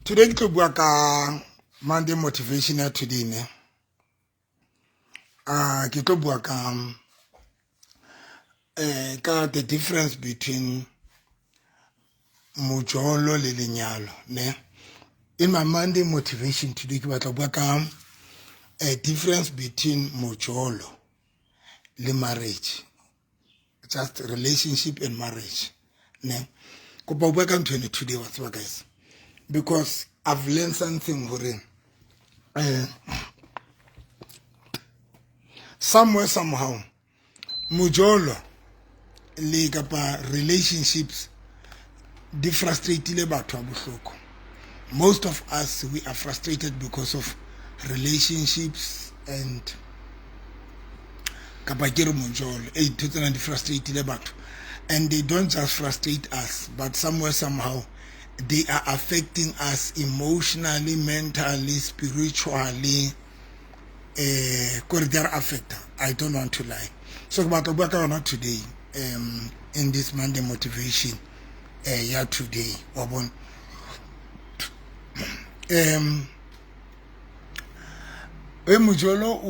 Today ke tlo bua ka Monday motivation ya today ne. Ke tlo bua ka ka the difference between mojolo le lenyalo ne. In my Monday motivation today ke batla bua ka a difference between mojolo le marriage, just relationship and marriage ne. Kopa o bua ka ntho eno today, wa tseba guys, because I've learned something hore somewhere somehow mojolo le kapa relationships di frustrateile batho ba bohloko. Most of us, we are frustrated because of relationships and kapa ke re mojolo e ntho tsena di frustrateile batho, and they don't just frustrate us, but somewhere somehow they are affecting us emotionally, mentally, spiritually. Kore they are affected. I don't want to lie. So ke batla bua ka yona today, in this Monday motivation ya today, wa bona. E mojolo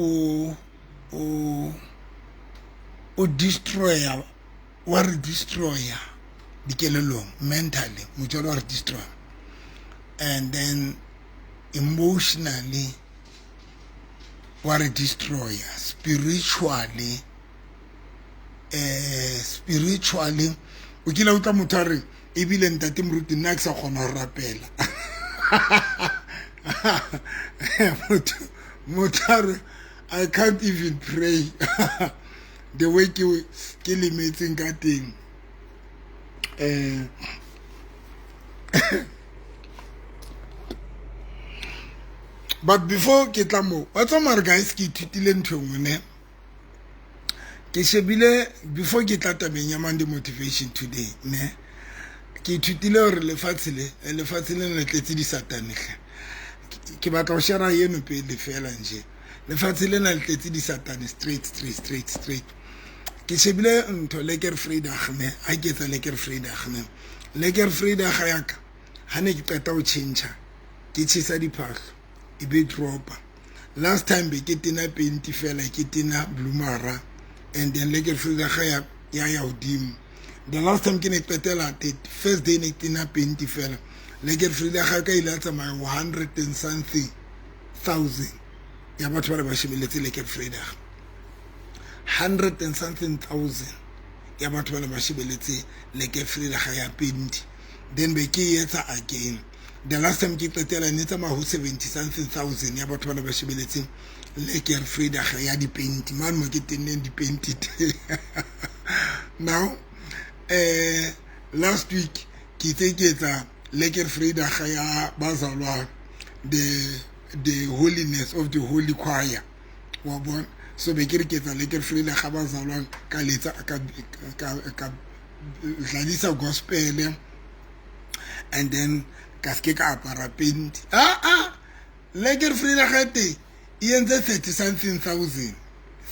o destroyer, wa re destroyer dikelelong, mentally mojolo wa re destroy, and then emotionally wa re destroyer, spiritually, spiritually o kile utlwa motho a re ebile ntate moruti nna ke sa kgona go rapela. Motho a re, "I can't even pray the way ke lemetseng ka teng." But before ke tla mo wa tsa mare guys, ke ithutile ntho engwe ne ke shebile before ke tla tabeng ya Monday motivation today ne. Ke ithutile hore lefatshe le le tletse disatane hle. Ke batla ho share eno pele fela nje. Lefatshe lena le tletse disatane, straight, straight, straight, straight. Ke shebile ntho Lekker Vrydag ne, ha ke etsa Lekker Vrydag ne, Lekker Vrydag ya ka, ha ne ke qeta ho tjhentjha, ke tjhesa diphahlo, e be dropa. Last time be ke tena penti fela, ke tena blumara, and then Lekker Vrydag ya hodimo. The last time ke ne qetela, the first day ne ke tena penti fela, Lekker Vrydag ka ile a tsamaya 100 and something thousand ya batho ba le ba shebeletse Lekker Vrydag. 100 and something thousand ya batho ba ne ba shebeletse Lekker Vrydag ya penti. Then be ke etsa again the last time ke qetela, ne tsamaya ho 70 something thousand ya batho ba ne ba shebeletse Lekker Vrydag ya dipenti mane mo ke tenneng dipenti teng. Now last week ke itse ke etsa Lekker Vrydag ya bazalwane, the holiness of the holy choir, wa bona. So be ke re ke etsa Lekker Vrydag ga bazalwane, ka letsa, ka dlalisa gospel, and then ka se ka apara penti. Ah, Lekker Vrydag ga teng e entse 30 something thousand,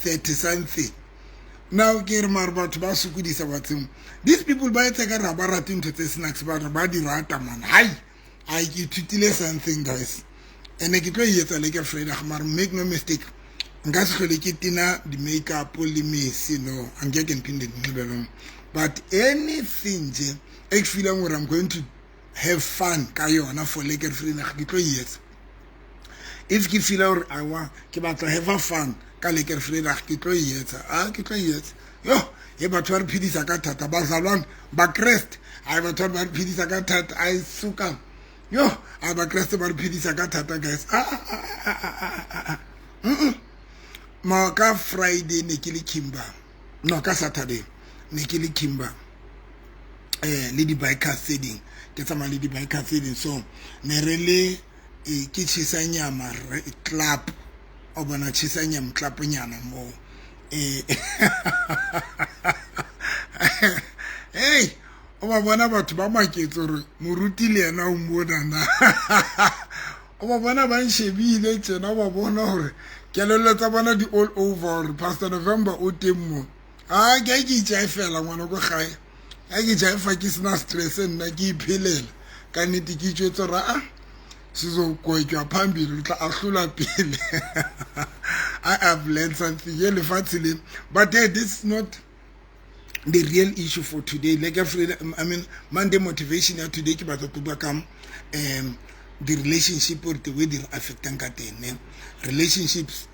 30 something. Now ke re mare batho ba sokodisa bathong. These people ba etsa ka re ba rate ntho tse snacks, ba re ba di rata man. Hai ai, ke ithutile something guys, ene ke tlo e etsa Lekker Vrydag. Mare make no mistake, nka se hlole ke tena di-makeup le mese, no, angeke ngiphinde ndinxibe loo. But anything nje e ke feelang gore I'm going to have fun ka yona for Lekker Vrydag, ke tlo e etsa. If ke feela gore awa ke batla have fun ka Lekker Vrydag, ke tlo e etsa. A ke tlo e etsa. Yo e batho ba re phedisa ka thata, bazalwane ba Kreste. Ai, batho ba re phedisa ka thata. Ai suka yo, ai ba Kreste ba re phedisa ka thata guys. Ah, ma ka Friday ne ke le Kimba, no, ka Saturday ne ke le Kimba le di-bikers tse ding, ke tsamaya le di-bikers tse ding. So ne re le ke tjhesa nyama club, o bona, tjhesa nyama club nyana moo. Hey, o ba bona batho ba maketse gore moruti le yena o mona na. O ba bona ba nshebile tjena, o ba bona hore kelello tsa bona di all over gore Pastor November o teng mo. A ke ke itjaefela ngwana ko gae, a ke jaifa, ke sena stress nna, ke iphelela ka nnete, ke itjwetse gore a Sizogwetywa phambili, o tla ahlolwa pele. I have learned something ye lefatshe le. But hey, this is not the real issue for today. Like, I mean, Monday motivation ya today, ke batla go bua ka the relationship or the way di re affectang ka teng, ne? Relationships,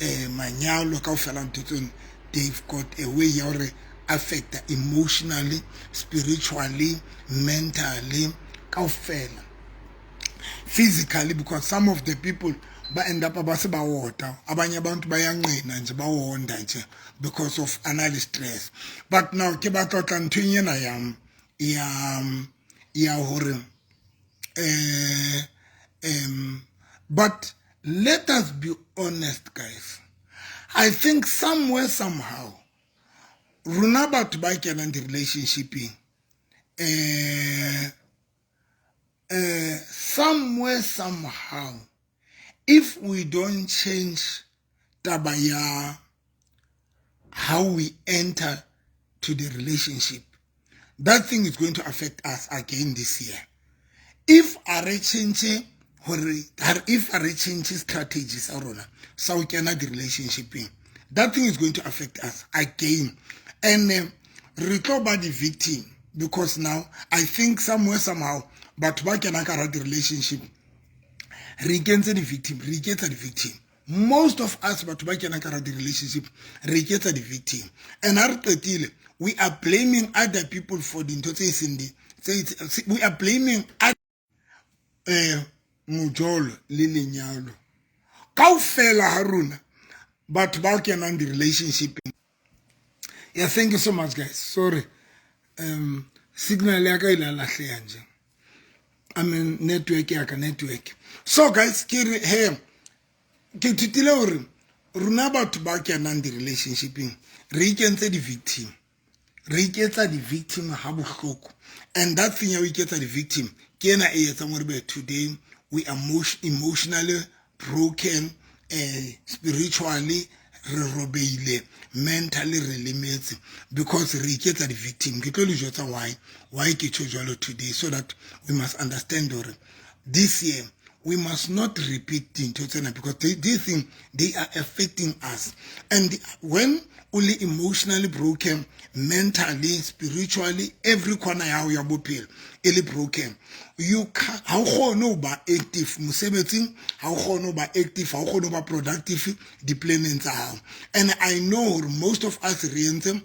manyalo kaofela, ntho tsone, they've got a way ya hore affecta emotionally, spiritually, mentally, kaofela, physically, because some of the people ba end up ba se ba wota. Abanye abantu bayanqina nje, bawonda nje because of anal stress. But now ke batla tla nthweng ena ya hore but let us be honest, guys. I think somewhere, somehow, rona batho ba kenang di-relationshipeng, somewhere, somehow, if we don't change taba ya how we enter to the relationship, that thing is going to affect us again this year. If a re change hore, if a re change strategy sa rona sa ho kena di-relationshipeng, that thing is going to affect us again and re tlo ba di-victim, because now I think somewhere, somehow, batho ba kenang ka hara di-relationship, re ikentse di-victim, re iketsa di-victim. Most of us, batho ba kenang ka hara di-relationship, re iketsa di-victim, and ha re qetile, we are blaming other people for dintho tse seng di, we are blaming mojolo le lenyalo kaofela ha rona batho ba kenang di-relationship. Yeah, thank you so much, guys. Sorry, signal ya ka ile ya lahleha nje, I mean, network ya ka, network. So guys, ke re he, ke ithutile hore rona batho ba kenang di-relationshipeng re ikentse di-victim, re iketsa di-victim ha bohloko. And that thing ya ho iketsa di-victim ke ena e etsang hore be today we are emotionally broken, spiritually re robeile, mentally re lemetse, because re iketsa di-victim. Ke tlo le jwetsa why ke tjho jwalo today, so that we must understand hore this year we must not repeat dintho tsena, because these thing, they are affecting us. And when only emotionally broken, mentally, spiritually, every corner ya hao ya bophelo e le broken, you ha o kgone ho ba active mosebetsing, ha o kgone ho ba active, ha o kgone ho ba productive di-planeng tsa hao. And I know hore most of us re entse,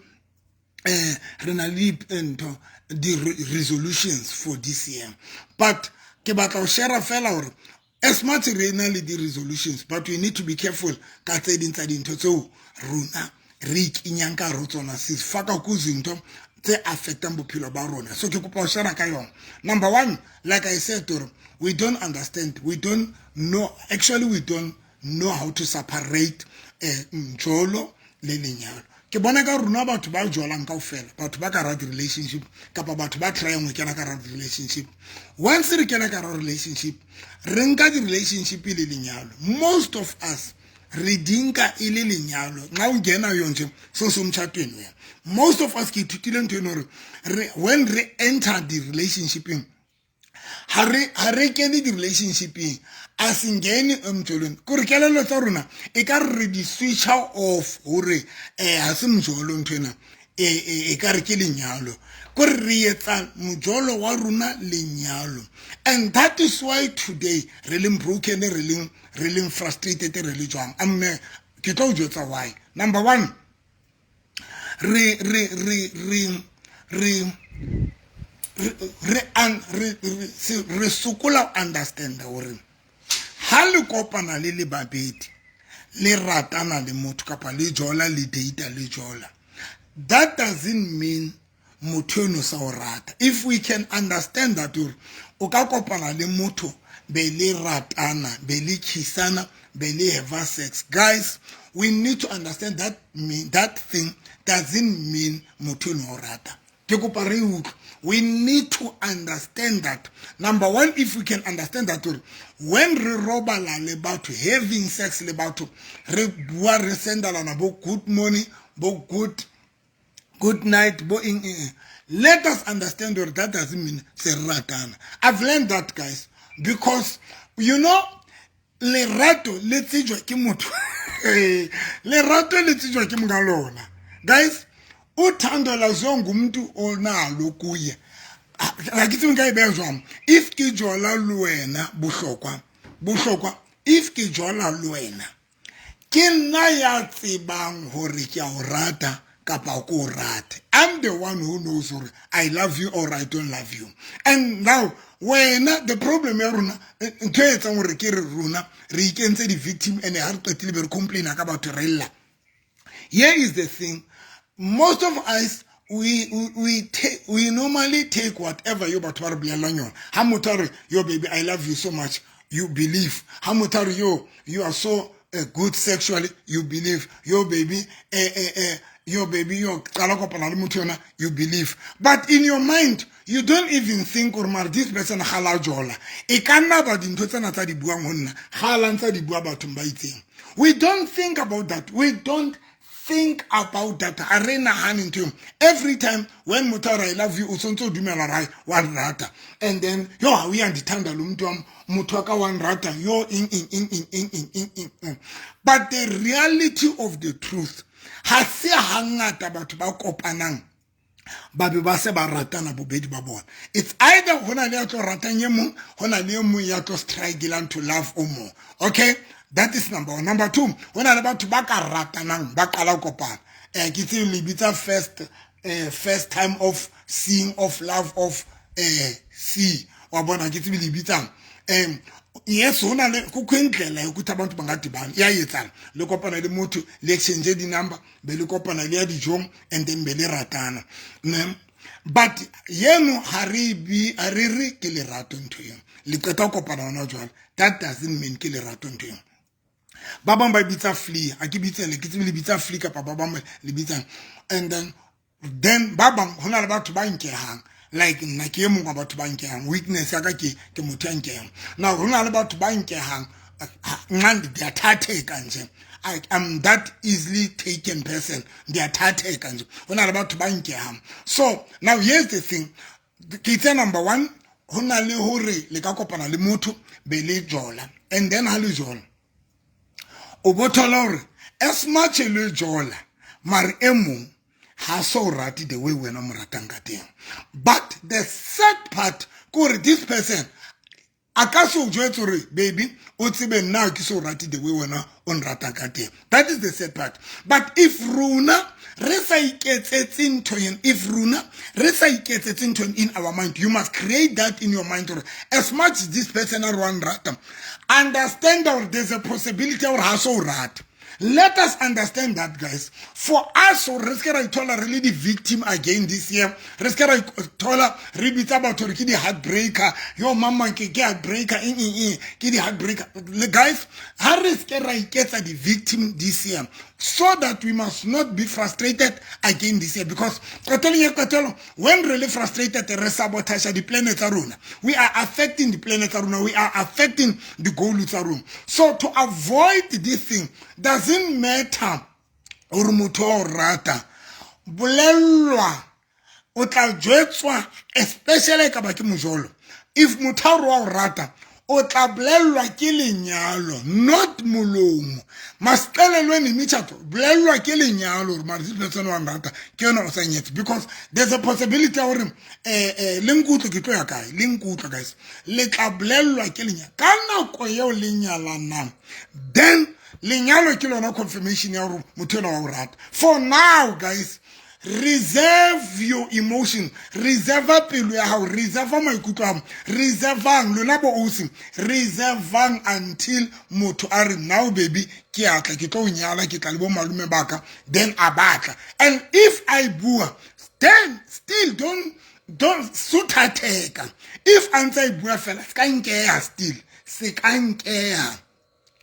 re na le ntho, di-resolutions for this year, but ke batla ho share fela hore as much re na le di-resolutions, but we need to be careful ka tse ding tsa dintho tseo rona re ikenyang ka hare ho tsona, sifaka kuzinto tse affectang bophelo ba rona. So ke kopa ho share ka yona. Number one, like I said, hore we don't understand, we don't know, actually we don't know how to separate mjolo le lenyalo. Ke bona ka rona batho ba jolang kaofela, batho ba ka hara di-relationship kapa batho ba tryang ho kena ka hara di-relationship, once re kena ka hara relationship, re nka di-relationship e le lenyalo. Most of us re di nka e le lenyalo. Nxa o ngena yo nje sosomtshatweni wena. Most of us, ke ithutile ntho eno hore when re enter di-relationshipeng, ha re kene di-relationshipeng, a singeni emjolweni, kore kelello tsa rona e ka re di switcha off hore ha se mjolo ntho ena, e ka re ke lenyalo, kore re etsa mojolo wa rona lenyalo. And that is why today re leng broken, re leng frustrated, re le jwang. Amme ke tlo o jwetsa why. Number one, re sokola understand hore ha le kopana le le babedi, le ratana le motho kapa le jola, le data, le jola, that doesn't mean motho eno sa o rata. If we can understand that hore o ka kopana le motho, be le ratana, be le kissana, be le have sex, guys, we need to understand that mean, that thing doesn't mean motho eno o rata. Ke kopa re utlwe. We need to understand that. Number one, if we can understand that hore when re robala le batho, having sex le batho, re bua, re sendalana bo good morning, bo good night, bo eng eng, let us understand hore that doesn't mean se re ratana. I've learned that, guys. Because lerato le tsejwa ke motho, lerato le tsejwa ke monga lona. Guys, uthando laziwa ngumuntu onalo kuye. Ha ke tsebe nka e beha jwang. If ke jola le wena, bohlokwa bohlokwa, if ke jola le wena, ke nna ya tsebang hore ke a o rata kapa ko o rate. I'm the one who knows hore I love you or I don't love you. And now wena, the problem ya rona, ntho e etsang hore ke re rona re ikentse di-victim and ha re qetile be re complaina ka batho, re lla. Here is the thing: most of us, we normally take whatever yo batho ba re bolellang yona. Ha motho a re, "Yo baby, I love you so much," you believe. Ha motho a re, "Yo, you are so good sexually," you believe. "Yo baby, yo baby," yo qala kopana le motho yona, you believe. But in your mind you don't even think gore mare this person ga la jola, e ka nna ba dintho tsena tsa di buang ho nna ga la ntsa di bua bathong ba itseng. We don't think about that. We don't think about that. Ha re nahane ntho eo. Every time when motho a re, "I love you," o tshwanetse o dumela rae wa nrata. And then, yo, ha uyandithanda lo muntu wam, motho wa ka wa nrata, yo, eng eng eng eng eng eng eng eng eng. But the reality of the truth, ha se hangata batho ba kopanang ba be ba se ba ratana bobedi ba bona. It's either ho na le ya tlo ratang e mong, ho na le e mong ya tlo struggling to love o mong. Okay, that is number one. Number two, ho na le batho ba ka ratanang ba qala kopana, ke tsebe le bitsa first time of seeing, of love, of see, wa bona, ke tsebe le bitsang. Yes, ho na le kukho indlela yokuthi abantu bangadibana, iyayetsana, le kopana le motho, le exchange di-number, be le kopana le ya dijong, and then be le ratana, ne? But yeno ha re bi ha re re ke lerato ntho eo. Le qeta ho kopana hona jwale, that doesn't mean ke lerato ntho eo. Ba bang ba bitsa flea, ha ke bitse le ke tsebe le bitsa flea kapa ba bang le bitsang. And then ba bang, ho na le batho ba nkehang, like nna ke e mongwe wa batho ba nkehang. Weakness ya ka ke motho ya nkehang. Now ho na le batho ba nkehang, nxa ndiyathatheka nje. I'm that easily taken person, ndiyathatheka nje. Ho na le batho ba nkehang. So now here's the thing. Ke itse number one, ho na le hore le ka kopana le motho, be le jola, and then ha le jola, o bo thola hore as much le jola, mare e mong ha so rate the way wena mo ratang ka teng. But the sad part ke hore this person a ka se o jwetse hore, "Baby, o tsebe nna ke so rate the way wena o nratang ka teng." That is the sad part. But if rona re sa iketsetse ntho ena, if rona re sa iketsetse ntho in our mind, you must create that in your mind hore as much as this person a re wa nrata, understand that there's a possibility hore ha so o rata. Let us understand that, guys, for us gore re seke ra ithola re le di-victim again this year, re seke ra ithola re bitsa batho re ke di-heartbreaker, yo mama ke heartbreaker, eng eng eng, ke di-heartbreaker. Guys, ha re seke ra iketsa di-victim this year, so that we must not be frustrated again this year, because qetelong ya qetelo, when really frustrated, re sabotage di-plan tsa rona. We are affecting the plan tsa rona, we are affecting the goal tsa rona. So to avoid this thing, doesn't matter gore motho wa o rata, bolellwa, o tla jwetswa, especially ka ba ke mojolo. If motho a re wa o rata, o tla bolellwa ke lenyalo, not molomo. Masixelelweni imitshato, bolellwa ke lenyalo gore mare this person wa nrata, ke yona o sa nyetse. Because there's a possibility ya gore le nkutlwe ke tlo ya kae, le nkutlwe guys, le tla bolellwa ke lenyalo ka nako eo le nyalanang. Then lenyalo ke lona confirmation ya gore motho ena wa o rata. For now, guys, reserve your emotion, reserve pelo ya gago, reserve maikutlo a gago, reservang lona bo osi, reservang until motho a re, "Now baby, ke atla ke tlo o nyala, ke tla le bo malome baka," then a batla. And if I bua, then still don't suthatheka. If a ntse a e bua fela, se ka nkeha still, se ka nkeha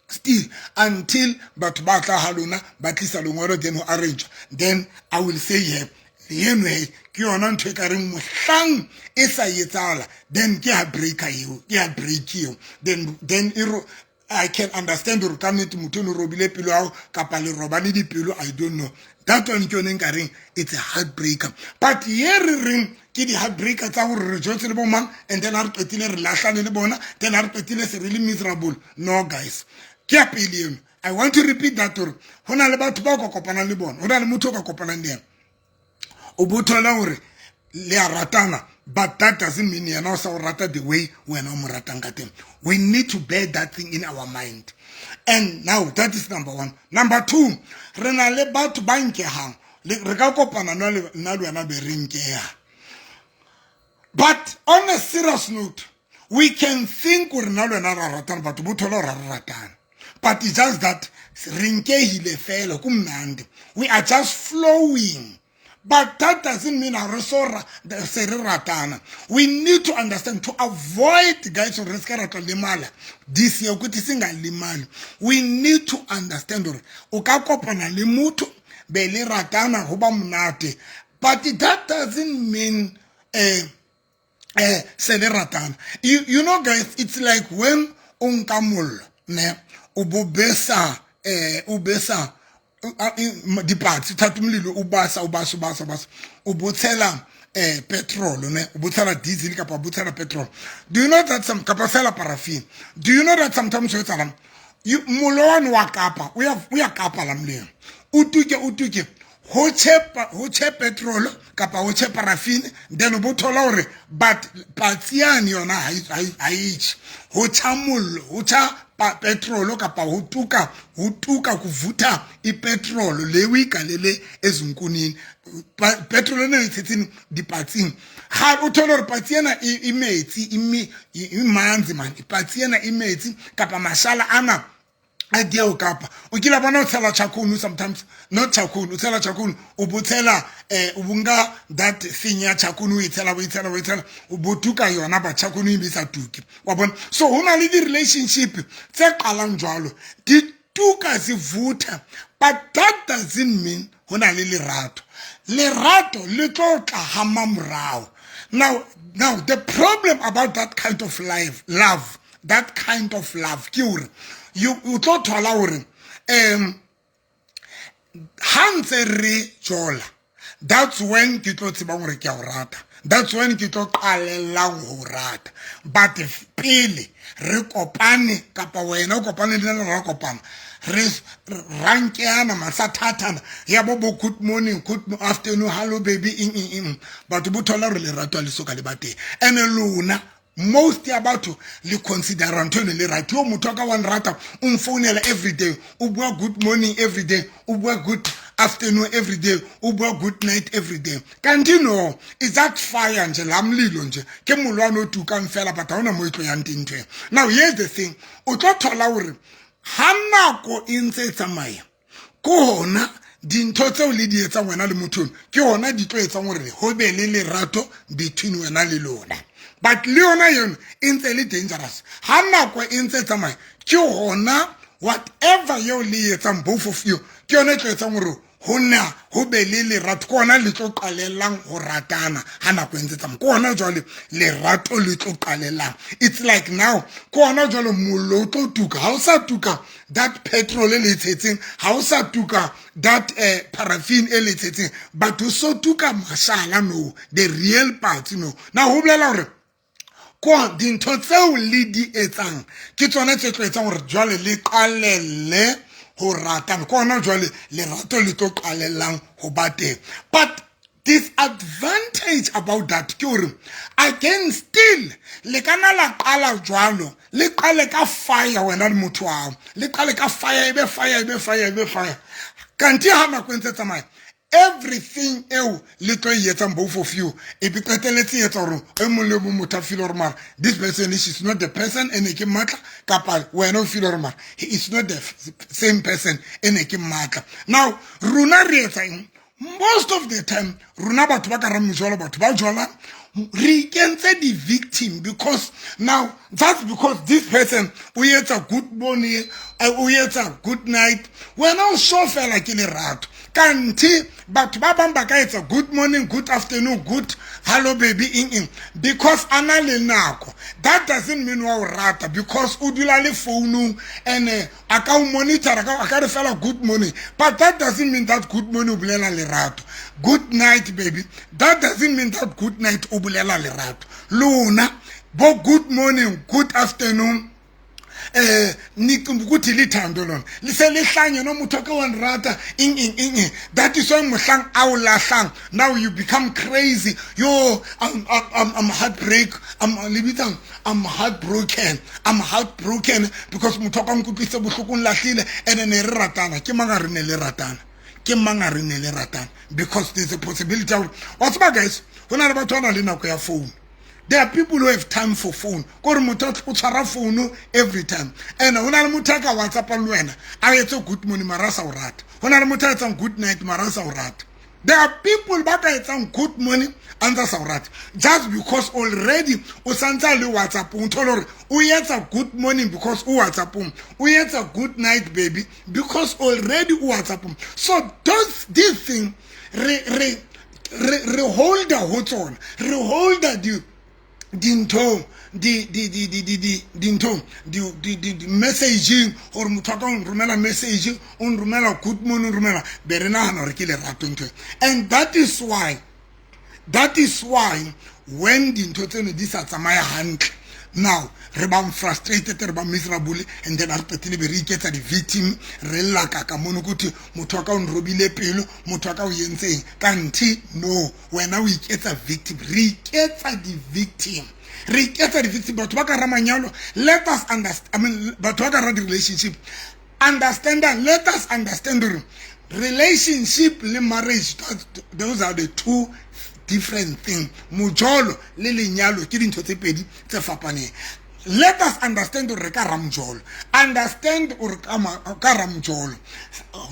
still until batho ba tla ha lona, ba tlisa lengolo, then ho arrange. Then I will say here eno he ke yona ntho e ka reng mohlang e sa etsahala, then ke heartbreaker eo, ke heartbreak eo. Then e I can understand gore ka nnete motho o ne robile pelo ao kapa le robane dipelo, I don't know. That one ke yone nkareng it's a heartbreaker. But ye re reng ke di-heartbreaker tsa gore re jotse le bomang, and then ha re qetile re lahlane le bona, then ha re qetile se re le miserable. No guys, ke ya pele eno. I want to repeat that, gore go na le batho ba o ka kopanang le bona, go na le motho o ka kopanang le ena, o bo thola gore le a ratana, but that doesn't mean yena o sa o rata the way wena o mo ratang ka teng. We need to bear that thing in our mind. And now that is number one. Number two, re na le batho ba nkehang. Re ka kopana nna le wena be re nkeha, but on a serious note, we can think gore nna le wena ra ratana, batho bo thola gore ra re ratana, but it's just that re nkehile fela kumnandi, we are just flowing, but that doesn't mean re so se re ratana. We need to understand, to avoid, guys, gore re se ka ra tlo lemala this year, ukuthi singalimali. We need to understand gore o ka kopana le motho be le ratana, go ba monate, but that doesn't mean se le ratana. You know guys, it's like when o nka mollo ne, o bo besa, o besa dipatsi, thatha umlilo, ubasa, ubasa, ubasa, ubasa, o bo tshela petrol ne, o bo tshela diesel kapa bo tshela petrol. Do you know that some, kapa tshela paraffin? Do you know that sometimes o etsalang, mollo wane wa kapa, uyakapa la mlilo, o tuke, o tuke, ho tjhe petrol kapa ho tjhe paraffin, then o bo thola hore but patsi yane yona ha e tjhe. Ho tjha mollo, ho tjha petrol kapa ho tuka, ho tuka, kuvutha ipetrol le o ikalele ezinkunini, petrol ena e tshetseng dipatsing. Ga o thole hore patsi ena e metsi, e manzi man, patsi ena e metsi kapa mashala ana a dieo. Kapa o kile bona o tshela charcoal sometimes, not charcoal, o tshela charcoal, o bo tshela o bunga that thing ya charcoal, o e tshela, o e tshela, o e tshela, o bo tuka yona, ba charcoal e be sa tuke, wa bona? So ho na le di-relationship tse qalang jwalo, di tuka, zivutha, but that doesn't mean ho na le lerato. Lerato le tlo tla ha mamorao. Now the problem about that kind of life, love, that kind of love, ke hore you o tlo thola hore ha ntse re jola, that's when ke tlo tsebang hore ke a o rata, that's when ke tlo qalellang ho rata. But pele re kopane, kapa wena o kopane le nna, ra kopana, re rankeana, masathathana ya bo bo good morning, good afternoon, hello baby, eng eng eng, batho bo thola hore lerato ha le so ka le ba teng. Ene lona most ya batho le considera ntho eno le right, yo motho a ka wa nrata, o mfounela every day, o bua good morning every day, o bua good afternoon every day, o bua good night every day. Kanti no, it's that fire nje, la mlilo nje, ke molwane o tukang fela, but ha ona mo e tlo yang teng ntho eno. Now here's the thing, o tlo thola hore ha nako e ntse e tsamaya, ke hona dintho tseo le di etsang wena le motho ono, ke hona di tlo etsang hore ho be le lerato between wena le lona. But le yona eno e ntse e le dangerous. Ha nako e ntse e tsamaya, ke hona whatever eo le etsang, both of you, ke yona e tlo etsang hore ho na ho be le lerato. Ke hona le tlo qalellang ho ratana ha nako e ntse tsamaya, ke hona jwale lerato le tlo qalellang. It's like now ke hona jwale mollo o tlo tuka. Ha o sa tuka that petrol e le tshetseng, ha o sa tuka that paraffin e le tshetseng, but o so tuka mashala, no, the real parts, no. Now ho bolela hore ko dintho tseo le di etsang ke tsona tse tlo etsang hore jwale le qalelle ho ratana, ke hona jwale lerato le tlo qalellang ho ba teng. But disadvantage about that ke hore again still le ka na la qala jwalo, le qale ka fire, wena le motho wa hao, le qale ka fire, e be fire, e be fire, e be fire, kanti ha nako e ntse tsamaya, everything eo le tlo e etsang, both of you, e be qetelletse e etsa hore e mong le mong motho a feel hore mara this person is not the person e ne ke matla, kapa wena o feel hore mara he is not the same person e ne ke matla. Now rona re etsa eng? Most of the time rona batho ba ka rang mejolo, batho ba jolang, re ikentse di-victim, because now that's because this person o etsa good morning, o etsa good night, wena o sure fela ke lerato. Kanthe batho ba bang ba ka etsa good morning, good afternoon, good hello baby, eng eng, because a na le nako. That doesn't mean wa o rata, because o dula le founung and a ka o monitor, a ka re fela good morning, but that doesn't mean that good morning o bolela lerato. Good night baby, that doesn't mean that good night o bolela lerato. Lona bo good morning, good afternoon, nicimba ukuthi lithando lona liselihlanye noma uthi ke wanirata, ing ing ing ing. That is why mohlang a o lahlang, now you become crazy. Yo, I'm heartbreak, I'm lebitsang, I'm heartbroken, I'm heartbroken because motho ka nkutlwise bohloko, lahlile, and ne re ratana. Ke mang a re ne le ratana? Ke mang a re ne le ratana? Because there's a possibility ya gore, wa tseba guys, ho na le batho ba nang le nako ya phone. There are people who have time for phone, kore motho o tshwara phone every time. And ho na le motho a ka WhatsAppang le wena, a etse good morning, mara a sa o rata. Ho na le motho a etsang good night, mara a sa o rata. There are people ba ka etsang good morning a ntse a sa o rata, just because already o santse a le WhatsAppong. O thole hore o etsa good morning because o WhatsAppong, o etsa good night baby because already o WhatsAppong. So those this thing re holda ho tsona, re holda di dinthong, di di di di di di dinthong, di di di di messaging, gore motho a ka o nromela message, o nromela good morning, o nromela, be re nagana gore ke lerato ntho e. And that is why when dintho tseno di sa tsamaya hantle, now re bang frustrated, re ba miserable, and then a re qetile be re iketsa di-victim, re lla ka mono kuthi motho wa ka o nrobile pelo, motho wa ka o entseng. Kanthe no, wena o iketsa victim. Re iketsa di-victim, re iketsa di-victim. Batho ba ka ra manyalo, let us understand, I mean, batho ba ka ra di-relationship, understand that, let us understand gore relationship le marriage, those are the two different thing. Mojolo le lenyalo ke dintho tse pedi tse fapaneng. Let us understand gore re ka ra mojolo, understand gore ka ra mojolo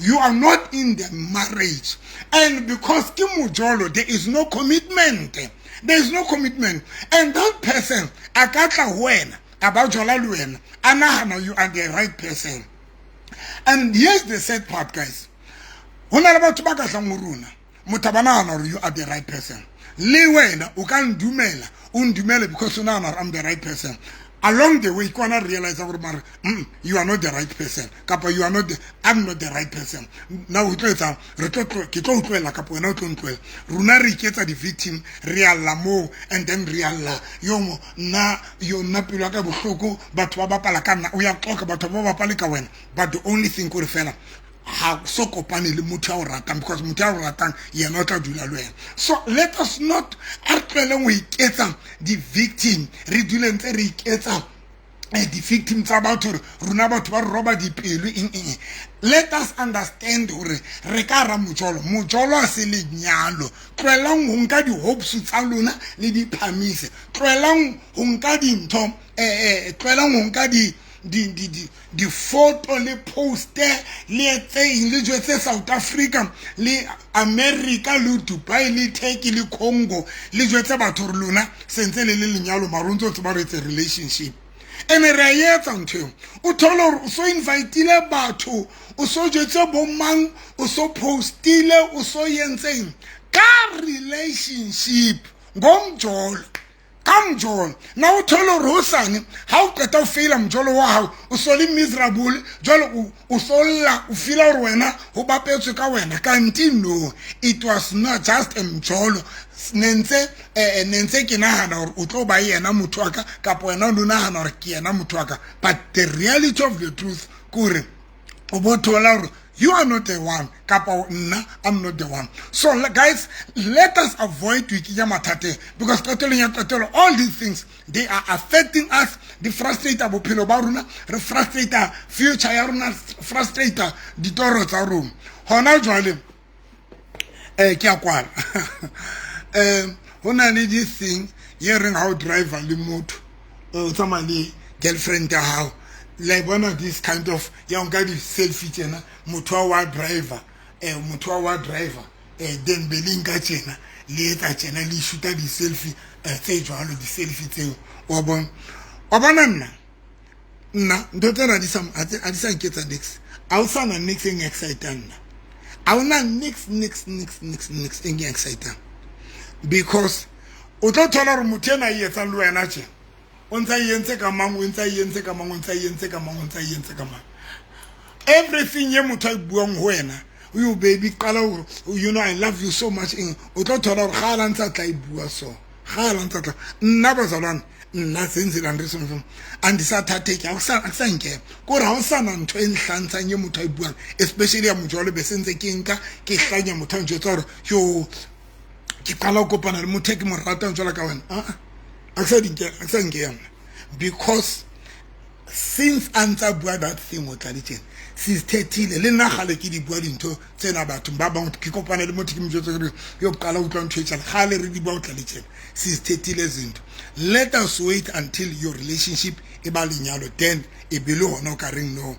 you are not in the marriage, and because ke mojolo, there is no commitment, there is no commitment. And that person a ka tla ho wena, a ba jola le wena, a nagana you are the right person. And here's the sad part, guys. Ho na le batho ba ka tlang ho rona, motho ba nagana gore you are the right person, le wena o ka ndumela, o ndumele because o nagana gore I'm the right person. Along the way ke ona realize gore mare you are not the right person, kapa you are not the, I'm not the right person. Now o tlo etsang? Re tlo ke tlo utlwela kapa wena o tlo ntlohela. Rona re iketsa di-victim, re alla moo, and then re alla yo mo nna yo nna pelo ya ka bohloko, batho ba bapala ka nna. O ya qoka, batho ba bapale ka wena, but the only thing kore fela ha so kopane le motho ya o ratang, because motho ya o ratang yena o tla dula le wena. So let us not, a re tlohelleng ho iketsa di-victim, re dule ntse re iketsa di-victim tsa batho, gore rona batho ba re roba dipelo, eng eng. Let us understand gore re ka ra mojolo, mojolo a se lenyalo. Tlohelang ho nka di-hopes tsa lona le di phamise. Tlohelang ho nka dintho, tlohelang ho nka di di di di di-photo le poste le etseng, le jwetse South Africa le America le Dubai le Turkey le Congo, le jwetse batho gore lona sentse le le lenyalo, mare o ntse o tseba re etse relationship. Ene re a etsa ntho eo. O thole gore o so invitile batho, o so jwetse bomang, o so postile, o so yentseng ka relationship ngomjolo, ka mojolo. Na o thole gore hosane ha o qeta o feila mojolo wa hao, o so le miserable jwale, o so lla, o feela gore wena ho bapetswe ka wena. Kanti no, it was not just a mjolo. Ne ntse ne ntse ke nahana gore o tlo ba yena motho wa ka, kapa wena o no nahana gore ke yena motho wa ka, but the reality of the truth ke gore o bo thola gore you are not the one, kapa nna I'm not the one. So guys, let us avoid to ikenya mathateng, because qetelong ya qetelo all these things, they are affecting us. Di frustrate bophelo ba rona, re frustrate future ya rona, frustrate ditoro tsa rona. Hona jwale ke a kwala. Ho na le this thing ye reng ha o driver le motho, o tsamaya le girlfriend ya hao, la bona this kind of ya nka di-selfie tjena, motho wa driver, motho wa driver, then be le nka tjena, le etsa tjena, le shoota di-selfie tse jwalo, di-selfie tseo wa bona, wa bona. Nna ntho tsena ha di sa nketsa nix. Ha o sana nix e excite nna. Ha hona nix, nix, nix, nix, nix e nge-excitang, because o tlo thola gore motho ena e etsang le wena tje, o ntsa e entse ka mang, o ntsa e entse ka mang, o ntsa e entse ka mang, o ntsa e entse ka mang. Everything ye motho a e buang ho wena, you baby, qala hore, you know, I love you so much, eng, o tlo thola gore ga a la ntse a tla e bua so, ga a la ntse a tla. Nna, bazalwane, nna Zenzile Andreson, andisathatheki, akusankena kore ha o sana ntho e nhlantshang ye motho a e buang, especially ya mojwalo, be sentse ke nka ke hlanya motho a njwetsa gore yo, ke qala ho kopana le motho e ke mo ratang jwalo ka wena. Aa, a ke sa di nkela, a ke sa nkena, because since a ntsa bua that thing, o tla le tjena sisithethile le nna. Gale ke di bua dintho tsena bathong ba bangwe, ke kopane le motho, ke mo jwetsa ke yo qala utlwa ntho e tjana, gale re di bua, o tla le tjena sisithethile zinto. Let us wait until your relationship e ba lenyalo, then e be le hona o ka reng no,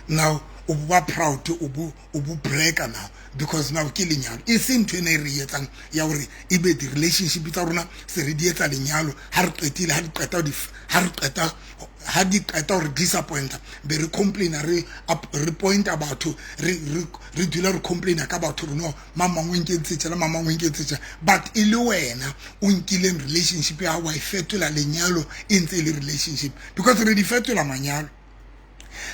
now o bo ba proud, o bo breaker now, because now ke lenyalo, e se ntho ena e re etsang ya hore e be di-relationship tsa rona se re di etsa lenyalo. Ha re qetile, ha di qeta, ha re qeta, ha di qeta hore disappointa, be re complaina, re pointa batho, re dula re complaina ka batho, re no mamang o nkentse tjena, mamang o nkentse tjena, but e le wena o nkileng relationship ya wa e fetola lenyalo, e ntse e le relationship, because re di fetola manyalo,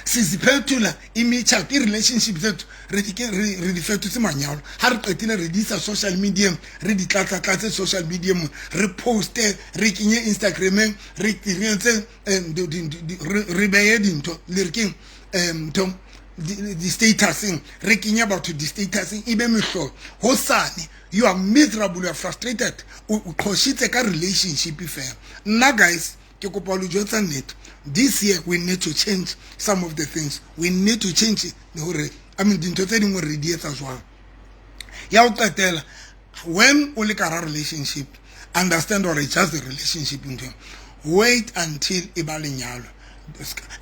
siziphetula imitshato, i-relationship zethu re di fetotse manyalo. Ha re qetile, re di isa social media, re di tlatsa-tlatse social media mo, re poste, re kenye Instagrameng, re etse re beye dintho le re keng ntho di-statuseng, re kenye batho di-statuseng, e be mehlolo. Hosane you are miserable, you are frustrated, o qhoshitse ka relationship fela. Nna, guys, ke kopa lo jwetsa nnete, this year we need to change some of the things. We need to change hore, I mean, dintho tse dingwe re di etsa jwang. Ya ho qetela, when o le ka hara relationship, understand or it's just a relationship ntho, wait until e ba lenyalo,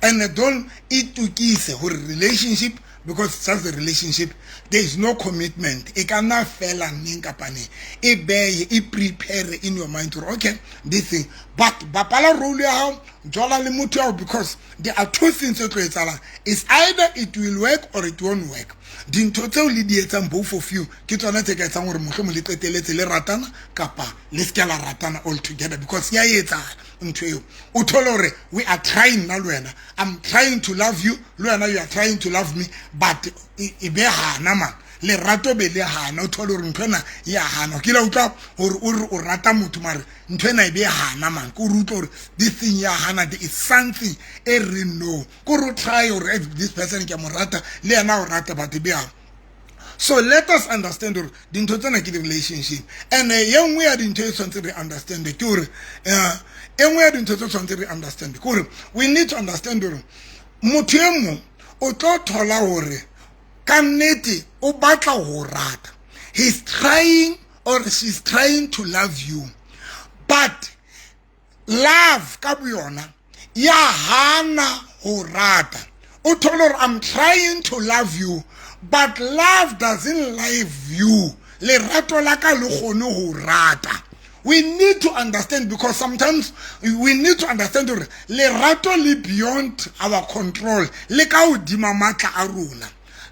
and don't itukise hore relationship, because it's just a relationship, there is no commitment, e ka nna fela neng kapa neng. E beye, e prepare in your mind gore okay, this thing, but bapala role ya hao, jola le motho yao, because there are two things tse tlo etsahalang: is either it will work or it won't work. Dintho tseo le di etsang, both of you, ke tsona tse ka etsang gore mohlomong le qeteletse le ratana kapa le se ke la ratana all together, because ya etsahala ntho eo. O thole hore we are trying, nna le wena, I'm trying to love you, le wena you are trying to love me, but e be hana man, lerato be le hana. O thole hore ntho ena ya hana. Ke la utlwa hore o re o rata motho, mare ntho ena e be hana man, ke o re utlwa hore this thing ya hana, there is something e re no, ko re o try hore this person ke a mo rata, le yena o rata, but e be hana. So let us understand hore dintho tsena ke di-relationship. And ye nngwe ya dintho e tshwanetse re understand ke hore, e nngwe ya dintho tse tshwanetse re understand ke hore we need to understand hore motho e mong o tlo thola hore ka nnete o batla ho rata, he's trying or she's trying to love you, but love ka boyona ya hana ho rata. O thole hore I'm trying to love you, but love doesn't love you, lerato la ka le kgone ho rata. We need to understand, because sometimes we need to understand hore lerato le beyond our control, le ka hodima matla a rona.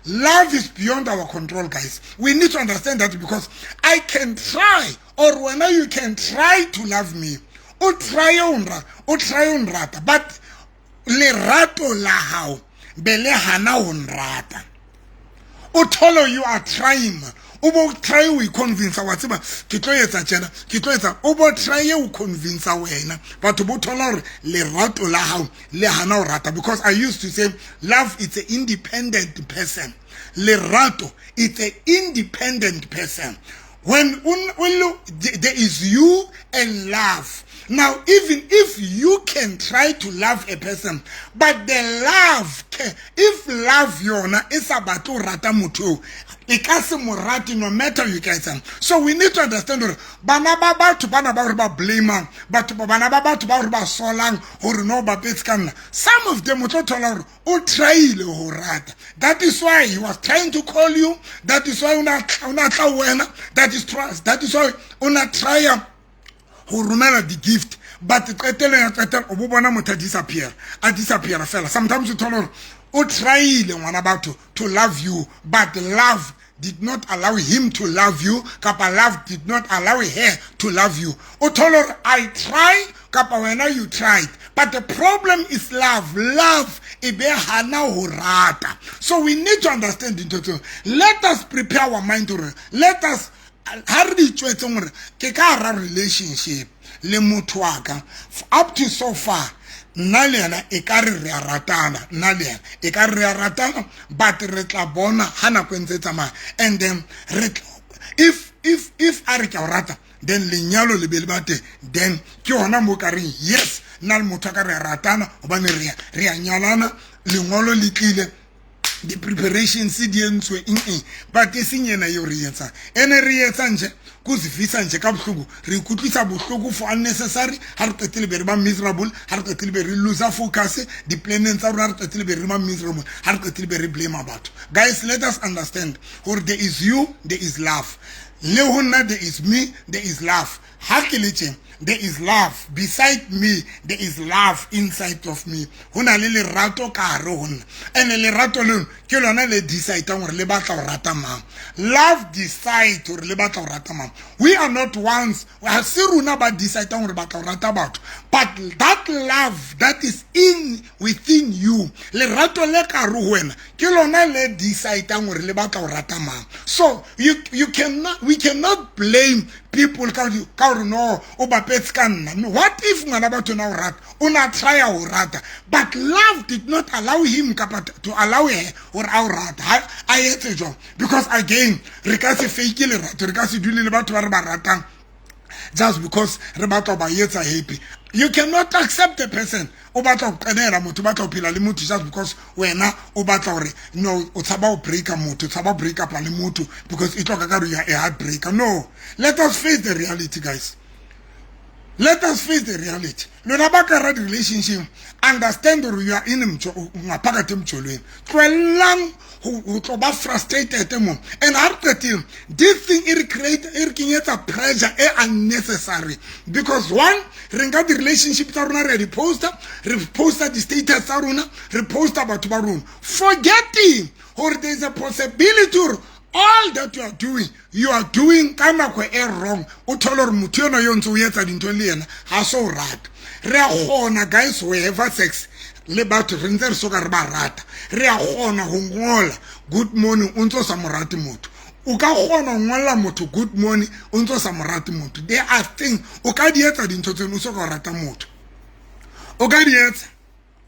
Love is beyond our control, guys. We need to understand that, because I can try, or when you can try to love me, o try o try o nrata, but lerato la hao be le hana ho nrata. O thole you are trying, o bo try o convince, wa tseba ke tlo etsa tjena, ke tlo etsa, o bo try o convince wena batho, bo thola hore lerato la hao le hana ho rata. Because I used to say love is an independent person. Lerato it's an independent person. When there is you and love. Now, even if you can try to love a person, but the love can, if love yona e sa batle ho rata motho eo, e ka se mo rate no matter you ka etsang. So we need to understand hore bana ba batho bana ba hore ba blamang batho, bana ba batho ba hore ba solang hore no bapetse ka nna, some of them o tlo thola hore o tryile ho rata. That is why he was trying to call you, that is why o na tla wena, that is why o na try ho romela di-gift, but qetelo ya qetelo o bo bona motho a disappear, a disappear fela. Sometimes o thola hore O tryile, ngwana batho, to love you, but love did not allow him to love you, kapa love did not allow her to love you. O thole hore I try, kapa wena you tried, but the problem is love. Love e be hana ho rata. So we need to understand dintho tseo. Let us prepare our mind hore let us, ha re di tswetseng hore ke ka hara relationship le motho wa ka, up to so far nna le yena e ka re re a ratana, nna le yena e ka re re a ratana, but re tla bona ha nako e ntse e tsamaya. And then re if a re ke a o rata, then lenyalo le be le ba teng, then ke hona mo ka reng yes, nna le motho a ka re a ratana, hobane re a nyalana, lengolo le tlile, di-preparations di entswe, eng eng. But e seng ena eo re etsang, ene re etsang nje kuzivisa nje ka bohloko, re ikutlwisa bohloko for unnecessary. Ha re qetile be re ba miserable, ha re qetile be re lose focus di-planeng tsa rona, ha re qetile be re ba miserable, ha re qetile be re blame batho. Guys, let us understand gore there is you, there is love. Le ho nna there is me, there is love. Ha ke le tjeng, there is love beside me, there is love inside of me. Ho na le lerato ka hare ho nna, and lerato leno ke lona le decidang gore le batla go rata mang. Love decide gore le batla go rata mang. We are not ones, ha se rona ba decidang gore batla go rata batho, but that love that is in within you, lerato le ka hare ho wena, ke lona le decidang gore le batla go rata mang. So you cannot, we cannot blame people ka gore no, o bapetse ka nna. What if ngwana batho na o rata, o na try ho rata, but love did not allow him kapa to allow her gore a o rata? A etse jwang? Because again, re ka se fake lerato, re ka se dule le batho ba re ba ratang just because re batla ba etsa happy. You cannot accept a person o batla go qenela motho, o batla go phela le motho just because wena o batla gore no, o tshaba go breaka motho, o tshaba go break up le motho because e tlo ka ka re a heartbreaker. No, let us face the reality, guys. Let us face the reality. Lona ba ka ra di-relationship, understand gore you are in ngaphakathi emjolweni. Tloellang ho tlo ba frustrated mo. And ha re qetile, this thing e re create, e re kenyetsa pressure e unnecessary, because one, re nka di-relationship tsa rona, re a di-poster, re poster di-status tsa rona, re poster batho ba rona, forgetting gore there is a possibility gore all that you are doing, you are doing ka nako e wrong. O thole gore motho eno yo ntse o etsa dintho le yena ga se o rata. Re a kgona, guys, we have sex le batho re ntse re soka re ba rata. Re a kgona go ngola good morning o ntse o sa mo rate motho. O ka kgona go ngolla motho good morning o ntse o sa mo rate motho. There are things o ka di etsa, dintho tseno, o soka o rata motho, o ka di etsa,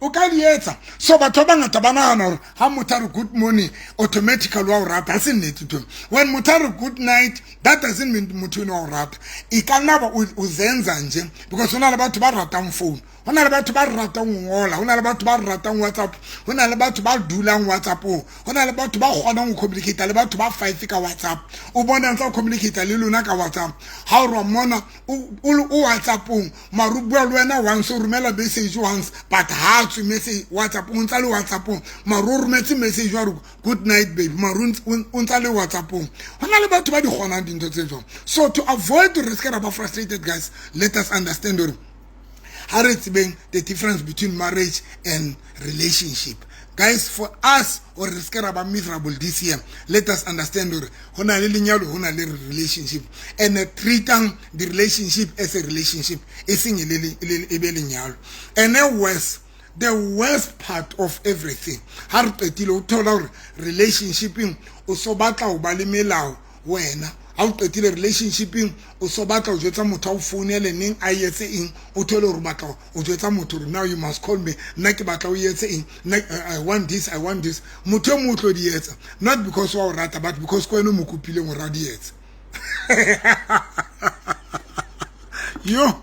o ka di etsa. So batho ba bangata ba nagana gore ga motho a re good morning, automatically wa o rata. Ga se nnete to. When motho a re good night, that doesn't mean motho eno wa o rata. E ka nna ba o zenza nje, because go na le batho ba ratang phone, go na le batho ba ratang go ngola, go na le batho ba ratang WhatsApp, go na le batho ba dulang WhatsAppong, go na le batho ba kgonang go communicate le batho ba five ka WhatsApp. O bona ntse o communicate le lona ka WhatsApp, ga o re mona o WhatsAppong, mare o bua le wena once, o romela message once, but ha tswe message WhatsApp, o ntsa le WhatsAppong, mare o rometse message wa re good night baby, mare o ntsa le WhatsAppong. Go na le batho ba di kgonang dintho tse jwang. So to avoid re se ke ra ba frustrated, guys, let us understand gore ha re tsebeng the difference between marriage and relationship. Guys, for us or re se ke ra ba miserable this year, let us understand gore go na le lenyalo, go na le relationship, and treatang the relationship as a relationship, e seng e be lenyalo. And worse, the worst part of everything, ha re qetile o thola gore relationshipeng o so batla ho ba le melao wena. Ha o qetile relationshipeng, o so batla o jwetsa motho a o founele neng, a etse eng. O thole gore o batla o jwetsa motho gore now you must call me, nna ke batla o etse eng, nna I want this, I want this. Motho e mongwe o tlo di etsa not because wa o rata, but because ke wena o mo kopileng gore a di etse. Yo,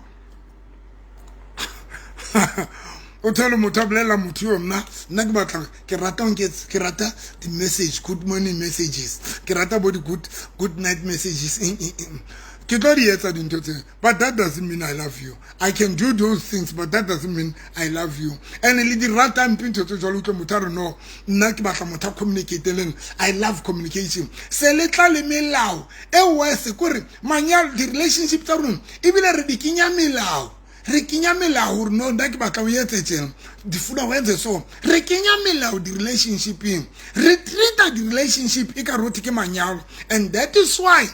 o thole motho a bolelela motho yo, nna ke batla, ke rata ke rata di-message, good morning messages, ke rata bo di-good good night messages, eng eng eng, ke tlo di etsa dintho tse, but that doesn't mean I love you. I can do those things, but that doesn't mean I love you. And le di rata mpe ntho tse jwalo. Utlwe motho a re no, nna ke batla motho a communicate le nna, I love communication. Se le tla le melao e worse, kore manyalo, di-relationship tsa rona ebile re di kenya melao. Re kenya melao gore no, nna ke batla o etse tjena, difuna o etse so. Re kenya melao di-relationshipeng, re treata di-relationship e ka rote ke manyalo, and that is why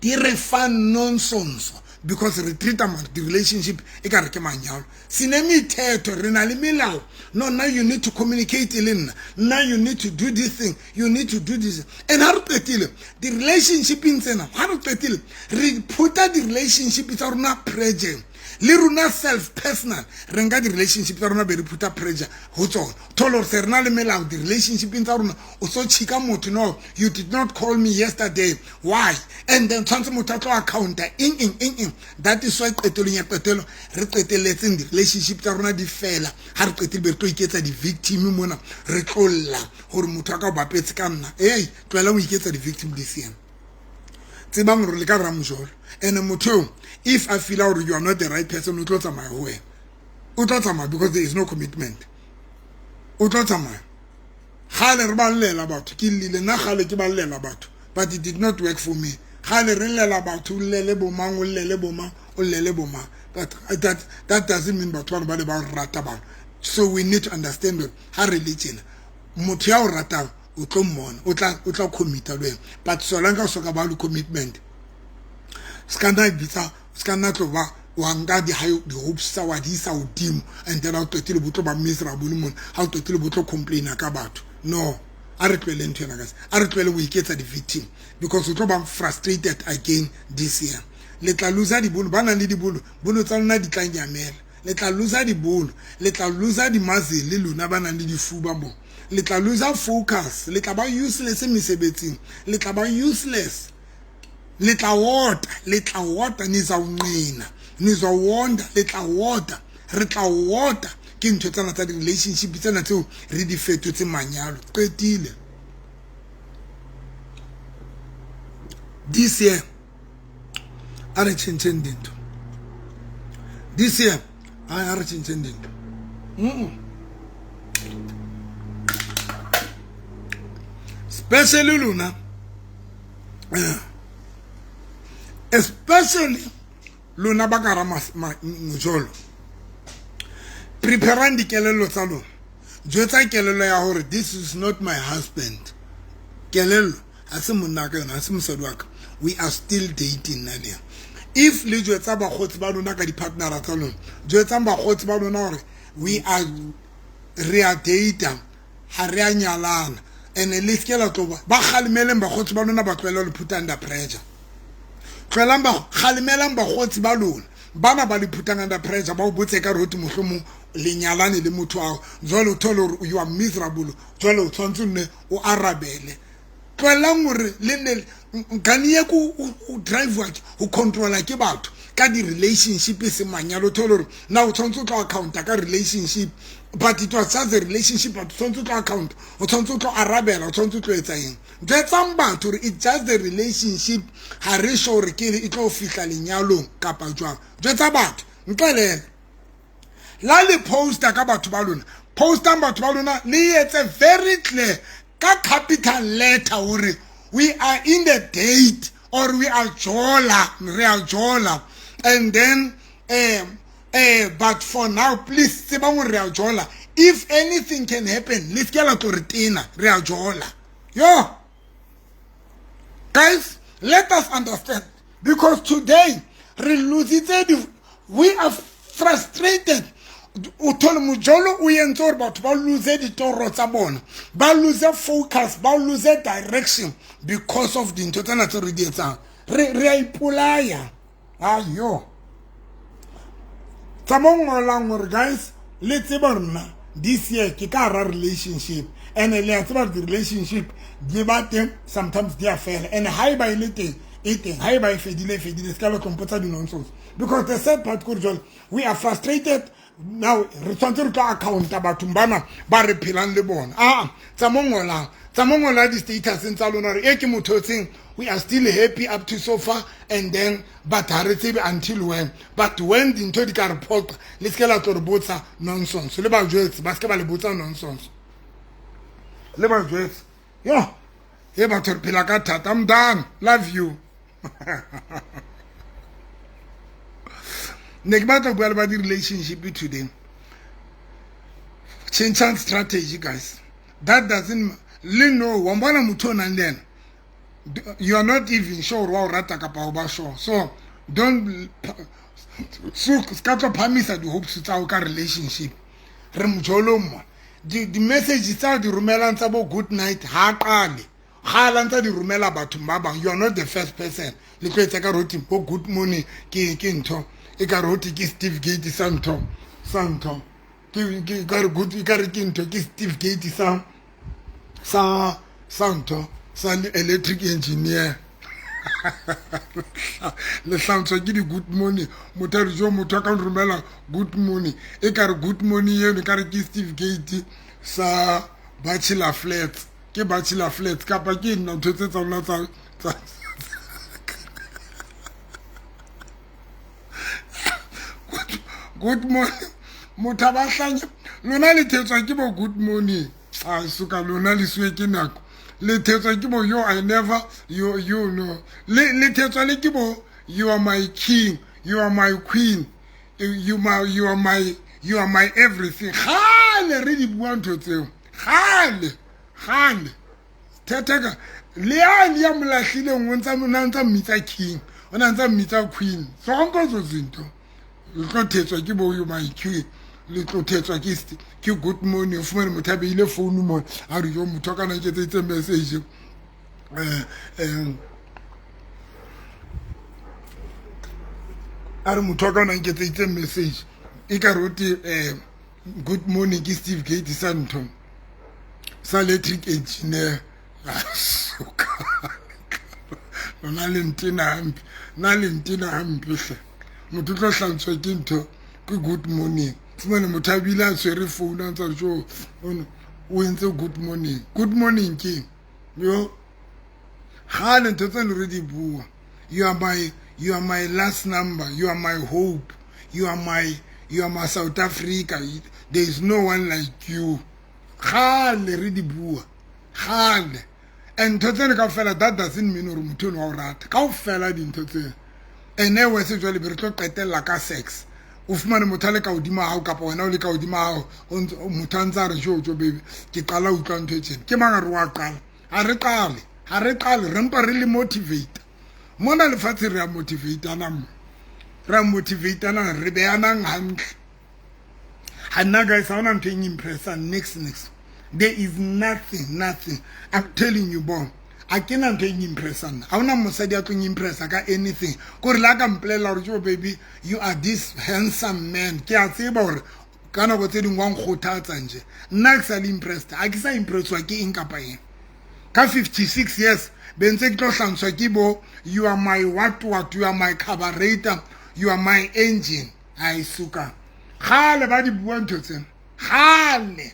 di re fa nonsense, because re treata di-relationship e ka re ke manyalo. Sinemithetho, re na le melao. No, now you need to communicate le nna, now you need to do this thing, you need to do this. And ha re qetile di-relationshipeng tsena, ha re qetile re phuta di-relationship tsa rona pressure le rona self personal, re nka di-relationship tsa rona be re phuta pressure ho tsona. Thole gore se re na le melao di-relationshipeng tsa rona. O so chika motho, no, you did not call me yesterday, why? And then tshwanetse motho a tlo accounta eng, eng, eng, eng. That is why qetelong ya qetelo re qetelletseng di-relationship tsa rona di fela. Ha re qetile be re tlo iketsa di-victim mona, re tlo lla gore motho a ka o bapetse ka nna. Ei, tlohela ho iketsa di-victim this year. Tsebang gore le ka ramojolo, and motho eo, if a feel gore you are not the right person, o tlo tsamaya ho wena. O tlo tsamaya because there is no commitment. O tlo tsamaya. Gale re ba llela batho, ke llile nna gale ke ba llela batho, but it did not work for me. Gale re llela batho, o llele bomang, o llele bomang, o llele bomang, but that doesn't mean batho bano ba le ba rata bano. So we need to understand gore ha re le tjena, motho ya o ratang o tlo mmona, o tla commita le wena. But solanka o soka ba le commitment, se ka nna bitsa, se ka nna tlo ba wa nka di-hopes tsa wa di isa hodimo, and then ha o qetile bo tlo ba miserable mona, ha o qetile bo tlo complaina ka batho. No, a re tlohele ntho ena, guys. A re tlohele ho iketsa di-victim, because o tlo ba frustrated again this year. Le tla losa dibolo, ba nang le dibolo, bolo tsa lona di tla nyamela. Le tla losa dibolo, le tla losa di-muscle, le lona ba nang le difuba mo. Le tla losa focus, le tla ba useless mesebetsing, le tla ba useless, le tla wota, le tla wota. Nizawunqina, nizawonda, le tla wota, re tla wota ke ntho tsena tsa di-relationship tsena tseo re di fetotse manyalo. Qetile this year, a re tjhentjheng dintho this year. A re tjhentjheng dintho. Especially lona, especially lona ba ka ra mojolo, preparang dikelello tsa lona. Jwetsa kelello ya hore this is not my husband. Kelello ha se monna ka yona, ha se mosadi wa ka, we are still dating nna le. If le jwetsa bakgotsi ba lona ka di-partnera tsa lona, jwetsang bakgotsi ba lona hore we are, re a data, ha re a nyalana. And le seke la tlo ba kgalemeleng bakgotsi ba lona, ba tlohele le put under pressure. Tlohelang ba kgalemelang bakgotsi ba lona bana ba le phutang under pressure, ba o botse ka rote mohlomong le nyalane le motho ao. Jwale o thole hore you are miserable, jwale o tshwanetse nne o arabele. Tlohelang hore le nne nkane ko o drive ho controla ke batho ka di-relationship e seng manyalo. O thole hore na o tshwanetse o tlo accounta ka relationship, but it was just a relationship, but o tshwanetse o tlo account, o tshwanetse o tlo arabela, o tshwanetse o tlo etsa eng. Jwetsang batho hore it's just the relationship, ha re sure hore ke e tlo fihla lenyalong kapa jwang. Jwetsa batho nqelele la le poster ka batho ba lona, postang batho ba lona, le etse very clear ka capital letter hore we are in the date or we are jola, re a jola. And then but for now, please tsebang hore re a jola. If anything can happen, le seke la tlo re tena, re a jola. Yo guys, let us understand, because today re lositse di, we are frustrated. O thole mojolo o entse hore batho ba lose ditoro tsa bona, ba lose focus, ba lose direction because of dintho tsena tse re di etsang. Re a ipolaya. Ayo tsa mo ngolang hore guys, le tseba rona this year ke ka hara relationship, and le a tseba di-relationship di ba teng sometimes di a fela, and ha e ba e le teng e teng, ha e ba e fedile e fedile. Se ka lo tlompotsa di-nonsense, because the sad part kore jwale we are frustrated now, re tshwanetse re tlo accounta bathong bana ba re phelang le bona. Aa tsa mo ngolang, tsa mo ngola di-statuseng tsa lona hore e ke motho o tseng, we are still happy up to so far, and then but ha re tsebe until when. But when dintho di ka re phoqa, le seke la tlo re botsa nonsense. Le ba jwetse ba seke ba le botsa nonsense, le ba jwetse. Yo he batho re phela ka thata. I'm done, love you. Ne ke batla ho bua le ba di-relationship today. Tjhentjhang strategy, guys. That doesn't le no wa mbona motho o nang le ena, you are not even sure wa o rata kapa o ba sure. So don't so ska tlo phamisa di-hopes tsa hao ka relationship. Re mojolong mo di-message tsa di romelang tsa bo good night ha qale gala ntsa di romela bathong ba bang. You are not the first person. Le tlo etsa ka roti bo good morning ke ntho e ka roti ke Steve Gate sa ntho sa ntho ke ka re good e ka re ke ntho ke Steve Gate sa ntho sa electric engineer. Le hlantshwa ke di-good morning. Motho a re jo motho a ka nromela good morning e ka re good morning eno e ka re ke Steve Gate sa Bachelor Flats, ke Bachelor Flats kapa ke nna ntho tse tsa lona tsa good morning. Motho a ba hlanya lona, le thetswa ke bo good morning. A suka lona le siwe ke nako, le thetswa ke bo yo I never you you know le thetswa le ke bo you are my king, you are my queen, you are my everything. Gale re di bua ntho tseo gale gale. Thetheka le yane ya mo lahlileng o ntsa na ntsa mmitsa king, o na ntsa mmitsa queen. Zonke zo zinto le tlo thetswa ke bo you my king, le tlo thetswa ke good morning. O fumane motho a beile phone mo a re yo motho a kana nketseditse message a re motho a kana nketseditse message e ka re ote good morning ke Steve Gate sa ntho sa electric engineer. Lona le ntena hampe, nna le ntena hampe hle. Motho o tlo hlantshwa ke ntho ke good morning. Fumane motho a bile a tshwere phone a ntsa re jo o entse good morning. Good morning ke yo gale ntho tse le re di bua. You are my last number, you are my hope, you are my South Africa, there is no one like you. Gale re di bua gale. And ntho tsene kaofela, that doesn't mean hore motho eno wa o rata kaofela dintho tsena. Ene wese jwale be re tlo qetella ka sex. O fumane motho a le ka hodimo hao kapa wena o le ka hodimo hao, motho a ntse a re jo jo baby ke qala ho utlwa ntho e tjena. Ke mang a re wa qala? Ha re qale, ha re qale, re mpa re le motivate mona lefatshe. Re a motivateana mo, re a motivateana, re beyanang hantle. Ha nna guys, ha hona ntho e impressang nix nix. There is nothing, nothing, I'm telling you bo. A ke na ntho e impressang. Ha hona mosadi a tlong impressa ka anything. Kore le a ka mpolelela hore jo baby you are this handsome man, ke a tseba hore ka nako tse dingwe wa nkgothatsa nje. Nna ke sa le impressed, ha ke sa impresswa ke eng kapa eng. Ka 56 years be ntse ke tlo hlanswa ke bo you are my what what, you are my carburetor, you are my engine. Ai suka gale ba di bua ntho tsena gale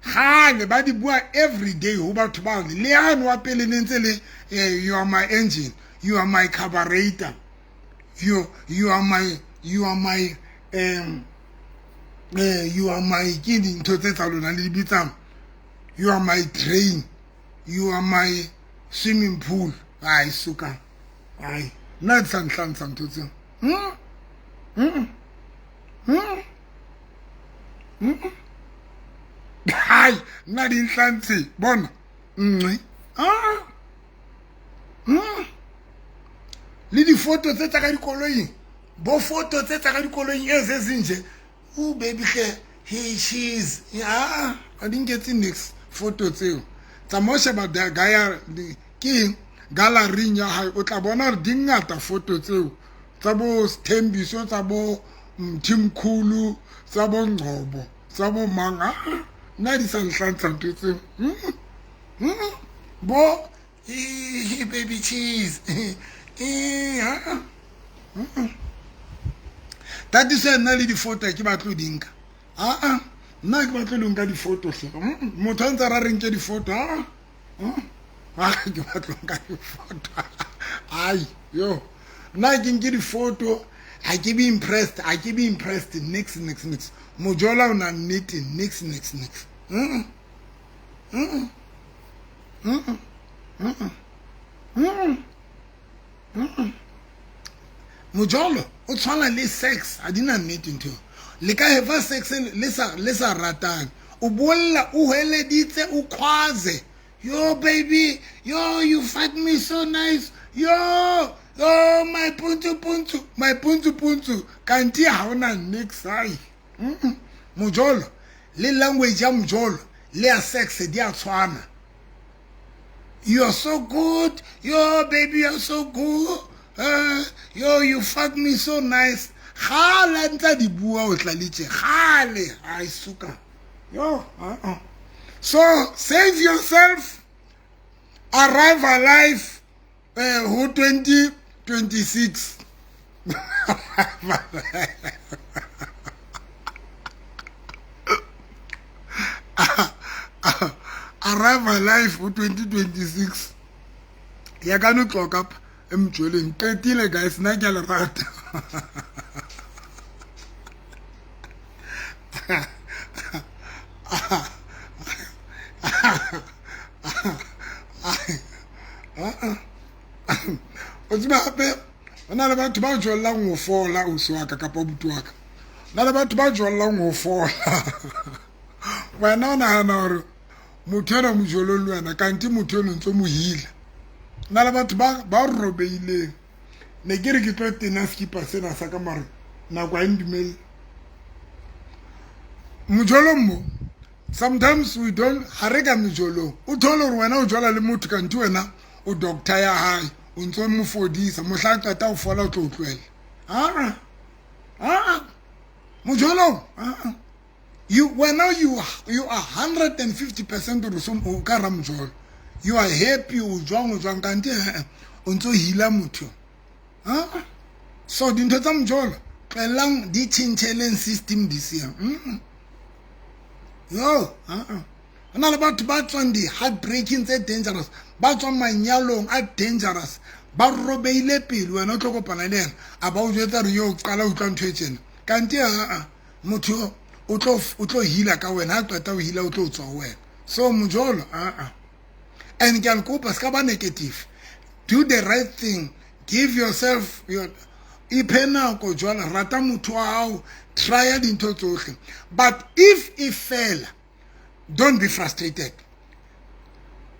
gale, ba di bua every day ho batho ba le yane wa pele ne ntse le you are my engine, you are my carburetor, you are my ke dintho tse tsa lona le di bitsang, you are my train, you are my swimming pool. Ai suka ai nna di sa ntlhantsha ntho tseo. Hai nna di ntlhantshe bona nngwe ah le difoto tse tsa ka dikoloing, bo foto tse tsa ka dikoloing e se senje o baby hle he she's ah a di nketse nix foto tseo. Tsamao sheba gaya ke gallery ya hae, o tla bona hore di ngata foto tseo tsa bo Sthembiso, tsa bo Mthimkhulu, tsa bo Ngcobo, tsa bo mang. Ah nna di sa ntlhantsha ntho tseo. Bo baby cheese ha that is nna le difoto ke batlo di nka. Aa nna ke batlo di nka difoto hle. Motho a ntse ra re nke difoto a a ke batlo nka difoto. Ai yo nna ke nke difoto, ha ke be impressed, ha ke be impressed nix nix nix. Mojola o na nnete nix nix nix. Mojolo O tshwana le sex, ha di na nnete ntho. Le ka hefa sex le sa ratang. O bolla, o hweleditse, o khwaze. Yo baby, yo you fuck me so nice. Yo, oh my puntu puntu, my puntu puntu. Kanti ha ona nix ai. Mojolo le language ya mojolo le ya sex di a tshwana. You are so good. Yo baby, you are so good. Yo you fuck me so nice. Gale ntsa di bua o tlalitse. Gale ai suka. Yo, So save yourself. Arrive alive ho 2026. Arrive alive ho 2026. Ya ka no tloka emjoleng. Qetile guys, nna ke a le rata. O tseba hape ho na le batho ba jollang ho fola ausi wa ka kapa abuti wa ka. Na le batho ba jollang ho fola. Wena o nahana hore motho enwa mojolong le wena, kante motho enwa ntso mo hila. Na le batho ba robeileng. Ne ke re ke tlo tena skipa sena sa ka mare nako ha e ndumelle. Mojolong mo sometimes we don't ha re ka mejolong o thole hore wena o jola le motho kante wena o doctor ya hae o ntso mo fodisa mohla a qeta ho fola o tlo o tlohela. Aa mojolong aa you wena you are 150% hore so o ka ra mojolo. You are happy o jwang kante o ntso hila motho. So dintho tsa mojolo tlohellang di tjhentjheleng system this year. Yo, ho na le batho ba tswang di-heartbreaking tse dangerous, ba tswang manyalong a dangerous, ba robeile pele wena o tlo kopana le yena a ba o jwetsa re yo qala utlwa ntho e tjena kante motho o tlo hila ka wena ha qeta ho hila o tlo tswa ho wena. So mojolo and ke a le kopa se ka ba negative, do the right thing, give yourself your iphe nako jwale, rata motho wa hao, try dintho tsohle. But if e fela, don't be frustrated.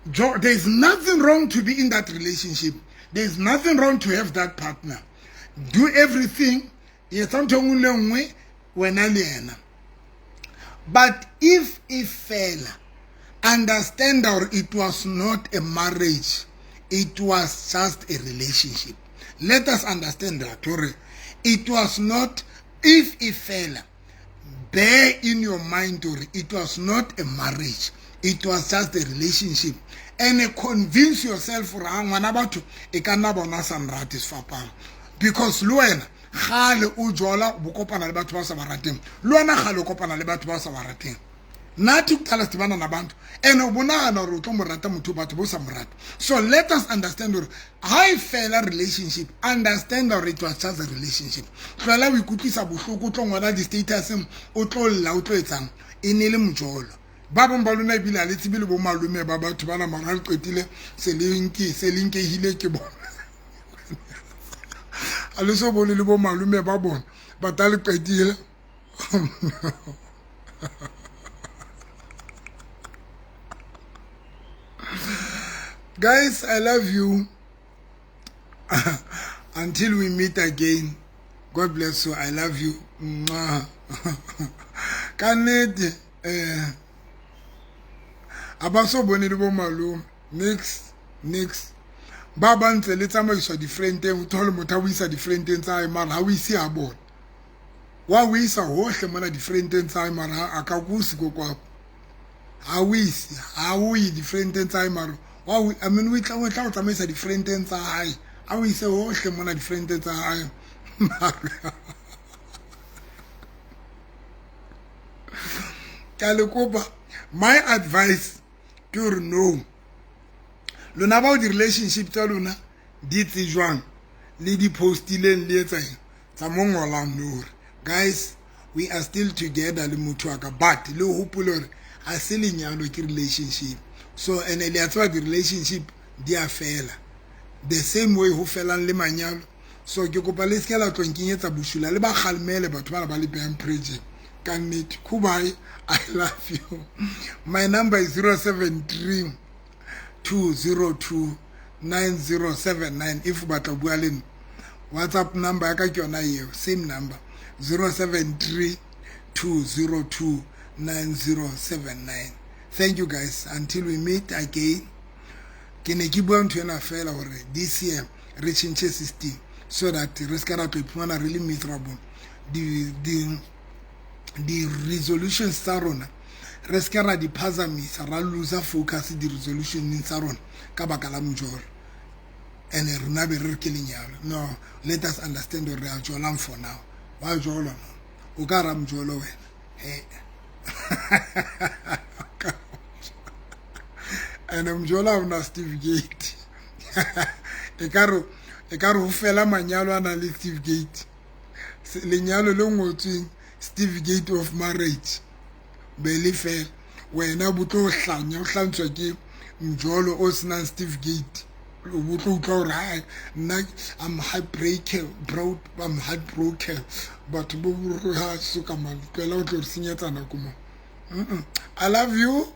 There is nothing wrong to be in that relationship. There is nothing wrong to have that partner. Do everything. Etsa ntho e nngwe le nngwe wena le yena. But if e fela, understand that it was not a marriage. It was just a relationship. Let us understand that. It was not, if e fela, bear in your mind it was not a marriage. It was just a relationship. And convince yourself for ngwana batho e ka nna bona sa nrate sefapano. Because le wena gale o jola bo kopana le batho ba sa ba rateng. Le wena gale o kopana le batho ba sa ba rateng. Nathi kudala sidibana nabantu and o bonahana hore o tlo mo rata motho batho bo sa mo rata. So let us understand hore ha e fela relationship, understand hore it was just a relationship. Tlohela o ikutlwisa bohloko, o tlo ngola di-status, o tlo lla, o tlo etsang, e ne le mojolo. Ba bang ba lona ebile ha le tsebe le bo malome ba batho bana mara le qetile se le nkehile ke bona. Ha le so bone le bo malome ba bona, ba ta le qetile. Guys, I love you. Until we meet again, God bless you. I love you. Ka nnete a ba so bone le bo malome nix ba ba ntse le tsamaiswa di-friendeng, o thole motho a o isa di-friendeng tsa hae mara ha o ise ha bona. Wa o isa hohle mona di-friendeng tsa hae mara a ka ko siko kwa. Ha o ise, ha o ye di-friendeng tsa hae mara I mean o tla o tsamaisa di-friendeng tsa hae. A o ise hohle mona di-friendeng tsa hae. Ke a le kopa, my advice ke hore no. Lona bao di-relationship tsa lona di tsejwang le di postileng le etsang tsa mo ngolang no hore guys, we are still together le motho wa ka, but le hopole hore ha se lenyalo ke relationship. So and le a tseba di-relationship di a fela the same way ho felang le manyalo. So ke kopa le seke la tlo nkenyetsa bosula, le ba kgalemele batho bana ba le behang pressure ka nnete. Kubai, I love you. My number is 073 202 9079 if o batla bua le nna. WhatsApp number ya ka ke yona eo, same number, 073 202 9079. Thank you guys, until we meet again. Ke ne ke bua ntho ena fela hore this year re change system so that re ska ra tlo iphumana re le miserable. Di resolutions tsa rona re ska ra di phazamisa, ra lose focus di-resolutioneng tsa rona ka baka la mojolo. And rena be re re ke lenyalo. No, let us understand gore re a jolang for now. Wa jola no, o ka ra mojolo wena he, and mojolo ha ona certificate. E ka re ho fela manyalo a nang le certificate, lenyalo le ngotsweng certificate of marriage be le fela. Wena bo tlo hlanya, o hlantshwa ke mjolo o senang certificate. O bo tlo utlwa hore hai, nna I'm heartbreaker bro, I'm heartbroken. Batho bo ha soka man, tlohela o tlo re senyetsa nako mo. I love you.